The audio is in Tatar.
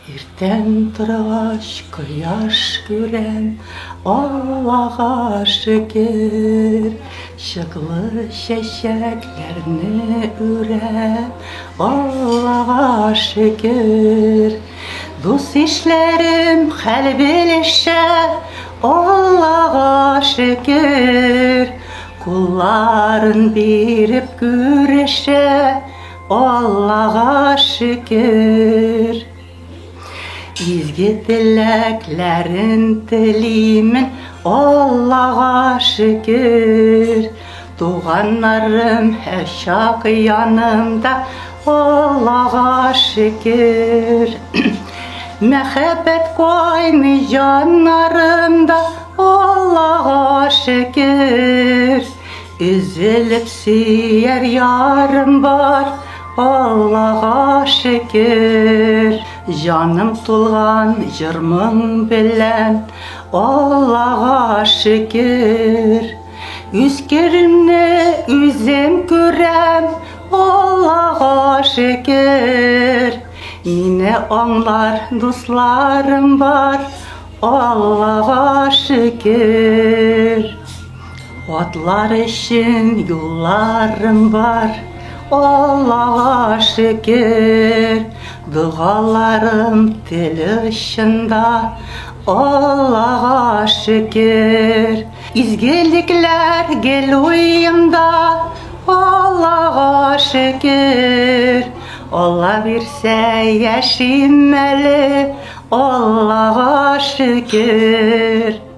Иртән торгач кояш күрәм, Аллага шөкер. Чыклы чәчәкләрне үрәм, Аллага шөкер. Дус-ишләрем хәл белешә, Аллага шөкер. Кулларын биреп күрешә, Аллага шөкер. Изге теләкләрен телимен, Аллага шөкер. Туганнарым һәрчак янымда, Аллага шөкер. Мәхәббәт кайный җаннарымда, Аллага шөкер. Өзелеп сөяр ярым бар, Аллага шөкер. Җаным тулган җыр-моң белән, Аллага шөкер. Үз керемне үзем күрәм, Аллага шөкер. Мине аңлар дусларым бар, Аллага шөкер. Атлар өчен юлларым бар, Аллага шөкер. Догаларым тел очында, Аллага шөкер. Изгелекләр гел уемда, Аллага шөкер. Алла бирсә яшим әле, Аллага шөкер.